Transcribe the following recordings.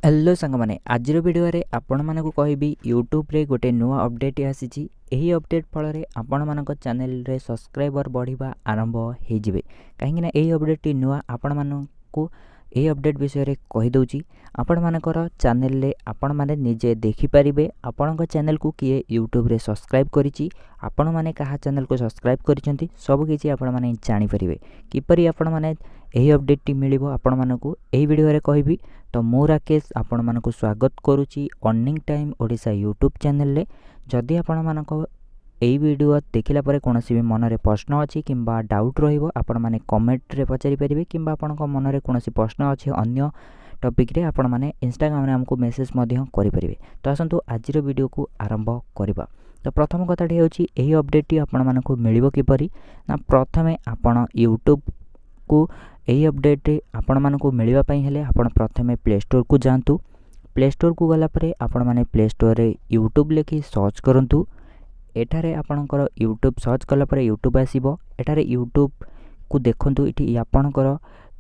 Hello ସାଙ୍ଗମାନେ, ଆଜିର ଭିଡ଼ିଓରେ ଆପଣମାନଙ୍କୁ କହିବି, ୟୁଟ୍ୟୁବରେ ଗୋଟେ ନୂଆ ଅପଡ଼େଟ୍ ଆସିଛି। ଏହି ଅପଡ଼େଟ୍ ଫଳରେ ଆପଣମାନଙ୍କ ଚ୍ୟାନେଲରେ ସବସ୍କ୍ରାଇବର୍ ବଢ଼ିବା ଆରମ୍ଭ ହେଇଯିବେ। କାହିଁକିନା ଏହି ଅପଡ଼େଟ୍ଟି ନୂଆ, ଆପଣମାନଙ୍କୁ ଏହି ଅପଡ଼େଟ୍ ବିଷୟରେ କହିଦେଉଛି। ଆପଣମାନଙ୍କର ଚ୍ୟାନେଲରେ ଆପଣମାନେ ନିଜେ ଦେଖିପାରିବେ ଆପଣଙ୍କ ଚ୍ୟାନେଲକୁ କିଏ ୟୁଟ୍ୟୁବରେ ସବସ୍କ୍ରାଇବ୍ କରିଛି, ଆପଣମାନେ କାହା ଚ୍ୟାନେଲକୁ ସବସ୍କ୍ରାଇବ୍ କରିଛନ୍ତି, ସବୁକିଛି ଆପଣମାନେ ଜାଣିପାରିବେ। କିପରି ଆପଣମାନେ ଏହି ଅପଡ଼େଟ୍ଟି ମିଳିବ, ଆପଣମାନଙ୍କୁ ଏହି ଭିଡ଼ିଓରେ କହିବି। ତ ମୁଁ ରାକେଶ ଆପଣମାନଙ୍କୁ ସ୍ୱାଗତ କରୁଛି ଅର୍ଣ୍ଣିଂ ଟାଇମ୍ ଓଡ଼ିଶା ୟୁଟ୍ୟୁବ୍ ଚ୍ୟାନେଲରେ। ଯଦି ଆପଣମାନଙ୍କ ଏହି ଭିଡ଼ିଓ ଦେଖିଲା ପରେ କୌଣସି ବି ମନରେ ପ୍ରଶ୍ନ ଅଛି କିମ୍ବା ଡାଉଟ୍ ରହିବ, ଆପଣମାନେ କମେଣ୍ଟରେ ପଚାରିପାରିବେ, କିମ୍ବା ଆପଣଙ୍କ ମନରେ କୌଣସି ପ୍ରଶ୍ନ ଅଛି ଅନ୍ୟ ଟପିକ୍ରେ, ଆପଣମାନେ ଇନଷ୍ଟାଗ୍ରାମରେ ଆମକୁ ମେସେଜ୍ ମଧ୍ୟ କରିପାରିବେ। ତ ଆସନ୍ତୁ ଆଜିର ଭିଡ଼ିଓକୁ ଆରମ୍ଭ କରିବା। ତ ପ୍ରଥମ କଥାଟି ହେଉଛି, ଏହି ଅପଡ଼େଟ୍ଟି ଆପଣମାନଙ୍କୁ ମିଳିବ କିପରି ନା, ପ୍ରଥମେ ଆପଣ ୟୁଟ୍ୟୁବକୁ ଏହି ଅପଡ଼େଟ୍ ଆପଣମାନଙ୍କୁ ମିଳିବା ପାଇଁ ହେଲେ ଆପଣ ପ୍ରଥମେ ପ୍ଲେ ଷ୍ଟୋରକୁ ଯାଆନ୍ତୁ। ପ୍ଲେ ଷ୍ଟୋରକୁ ଗଲା ପରେ ଆପଣମାନେ ପ୍ଲେ ଷ୍ଟୋରରେ ୟୁଟ୍ୟୁବ୍ ଲେଖି ସର୍ଚ୍ଚ କରନ୍ତୁ। ଏଠାରେ ଆପଣଙ୍କର ୟୁଟ୍ୟୁବ୍ ସର୍ଚ୍ଚ କଲା ପରେ ୟୁଟ୍ୟୁବ୍ ଆସିବ। ଏଠାରେ ୟୁଟ୍ୟୁବକୁ ଦେଖନ୍ତୁ, ଏଠି ଆପଣଙ୍କର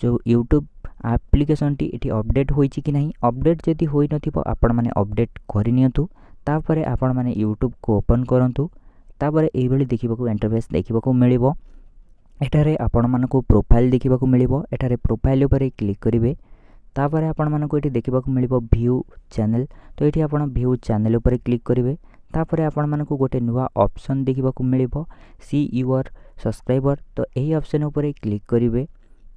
ଯେଉଁ ୟୁଟ୍ୟୁବ୍ ଆପ୍ଲିକେସନ୍ଟି ଏଠି ଅପଡ଼େଟ୍ ହୋଇଛି କି ନାହିଁ। ଅପଡ଼େଟ୍ ଯଦି ହୋଇନଥିବ, ଆପଣମାନେ ଅପଡ଼େଟ୍ କରିନିଅନ୍ତୁ। ତାପରେ ଆପଣମାନେ ୟୁଟ୍ୟୁବକୁ ଓପନ୍ କରନ୍ତୁ। ତାପରେ ଏଇଭଳି ଦେଖିବାକୁ ଇଣ୍ଟରଫେସ୍ ଦେଖିବାକୁ ମିଳିବ। ଏଠାରେ ଆପଣମାନଙ୍କୁ ପ୍ରୋଫାଇଲ୍ ଦେଖିବାକୁ ମିଳିବ। ଏଠାରେ ପ୍ରୋଫାଇଲ୍ ଉପରେ କ୍ଲିକ୍ କରିବେ। ତାପରେ ଆପଣମାନଙ୍କୁ ଏଠି ଦେଖିବାକୁ ମିଳିବ ଭ୍ୟୁ ଚ୍ୟାନେଲ୍। ତ ଏଠି ଆପଣ ଭ୍ୟୁ ଚ୍ୟାନେଲ୍ ଉପରେ କ୍ଲିକ୍ କରିବେ। ତାପରେ ଆପଣମାନଙ୍କୁ ଗୋଟେ ନୂଆ ଅପସନ୍ ଦେଖିବାକୁ ମିଳିବ, ସି your subscriber. ତ ଏହି ଅପସନ୍ ଉପରେ କ୍ଲିକ୍ କରିବେ।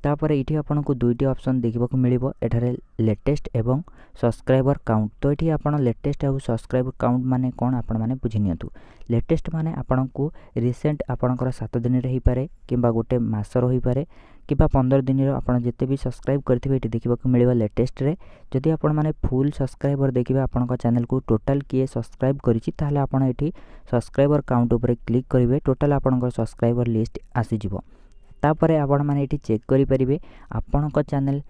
ତାପରେ ଏଠି ଆପଣଙ୍କୁ ଦୁଇଟି ଅପସନ୍ ଦେଖିବାକୁ ମିଳିବ ଏଠାରେ, ଲେଟେଷ୍ଟ ଏବଂ ସବସ୍କ୍ରାଇବର କାଉଣ୍ଟ। ତ ଏଠି ଆପଣ ଲେଟେଷ୍ଟ ଆଉ ସବସ୍କ୍ରାଇବର କାଉଣ୍ଟ ମାନେ କ'ଣ, ଆପଣମାନେ ବୁଝି ନିଅନ୍ତୁ। ଲେଟେଷ୍ଟ ମାନେ ଆପଣଙ୍କୁ ରିସେଣ୍ଟ ଆପଣଙ୍କର 7 ଦିନରେ ହେଇପାରେ, କିମ୍ବା ଗୋଟେ ମାସର ହୋଇପାରେ, କିମ୍ବା 15 ଦିନର ଆପଣ ଯେତେ ବି ସବସ୍କ୍ରାଇବ୍ କରିଥିବେ, ଏଠି ଦେଖିବାକୁ ମିଳିବ ଲେଟେଷ୍ଟରେ। ଯଦି ଆପଣମାନେ ଫୁଲ୍ ସବସ୍କ୍ରାଇବର ଦେଖିବେ, ଆପଣଙ୍କ ଚ୍ୟାନେଲକୁ ଟୋଟାଲ୍ କିଏ ସବସ୍କ୍ରାଇବ୍ କରିଛି, ତାହେଲେ ଆପଣ ଏଠି ସବସ୍କ୍ରାଇବର କାଉଣ୍ଟ ଉପରେ କ୍ଲିକ୍ କରିବେ। ଟୋଟାଲ୍ ଆପଣଙ୍କର ସବସ୍କ୍ରାଇବର ଲିଷ୍ଟ ଆସିଯିବ। ତାପରେ ଆପଣମାନେ ଏଠି ଚେକ୍ କରିପାରିବେ ଆପଣଙ୍କ ଚ୍ୟାନେଲ୍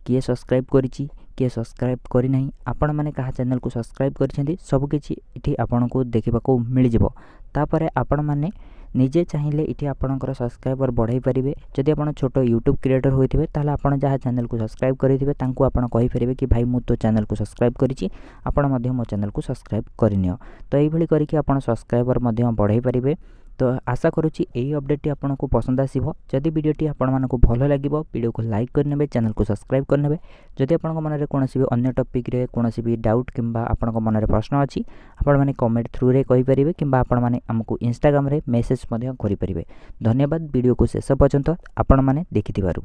କିଏ ସବସ୍କ୍ରାଇବ୍ କରିଛି, କିଏ ସବସ୍କ୍ରାଇବ୍ କରିନାହିଁ, ଆପଣମାନେ କାହା ଚ୍ୟାନେଲ୍କୁ ସବସ୍କ୍ରାଇବ୍ କରିଛନ୍ତି, ସବୁକିଛି ଏଠି ଆପଣଙ୍କୁ ଦେଖିବାକୁ ମିଳିଯିବ। ତାପରେ ଆପଣମାନେ ନିଜେ ଚାହିଁଲେ ଏଠି ଆପଣଙ୍କର ସବସ୍କ୍ରାଇବର ବଢ଼ାଇ ପାରିବେ। ଯଦି ଆପଣ ଛୋଟ ୟୁଟ୍ୟୁବ୍ କ୍ରିଏଟର୍ ହୋଇଥିବେ, ତାହେଲେ ଆପଣ ଯାହା ଚ୍ୟାନେଲ୍କୁ ସବସ୍କ୍ରାଇବ୍ କରିଥିବେ, ତାଙ୍କୁ ଆପଣ କହିପାରିବେ କି ଭାଇ, ମୁଁ ତୋ ଚ୍ୟାନେଲ୍କୁ ସବସ୍କ୍ରାଇବ୍ କରିଛି, ଆପଣ ମଧ୍ୟ ମୋ ଚ୍ୟାନେଲ୍କୁ ସବସ୍କ୍ରାଇବ୍ କରିନିଅ। ତ ଏଇଭଳି କରିକି ଆପଣ ସବସ୍କ୍ରାଇବର ମଧ୍ୟ ବଢ଼ାଇ ପାରିବେ। ତ ଆଶା କରୁଛି ଏହି ଅପଡ଼େଟ୍ଟି ଆପଣଙ୍କୁ ପସନ୍ଦ ଆସିବ। ଯଦି ଭିଡ଼ିଓଟି ଆପଣମାନଙ୍କୁ ଭଲ ଲାଗିବ, ଭିଡ଼ିଓକୁ ଲାଇକ୍ କରିନେବେ, ଚ୍ୟାନେଲକୁ ସବସ୍କ୍ରାଇବ୍ କରିନେବେ। ଯଦି ଆପଣଙ୍କ ମନରେ କୌଣସି ବି ଅନ୍ୟ ଟପିକ୍ରେ କୌଣସି ବି ଡାଉଟ୍ କିମ୍ବା ଆପଣଙ୍କ ମନରେ ପ୍ରଶ୍ନ ଅଛି, ଆପଣମାନେ କମେଣ୍ଟ ଥ୍ରୁରେ କହିପାରିବେ, କିମ୍ବା ଆପଣମାନେ ଆମକୁ ଇନଷ୍ଟାଗ୍ରାମରେ ମେସେଜ୍ ମଧ୍ୟ କରିପାରିବେ। ଧନ୍ୟବାଦ ଭିଡ଼ିଓକୁ ଶେଷ ପର୍ଯ୍ୟନ୍ତ ଆପଣମାନେ ଦେଖିଥିବାରୁ।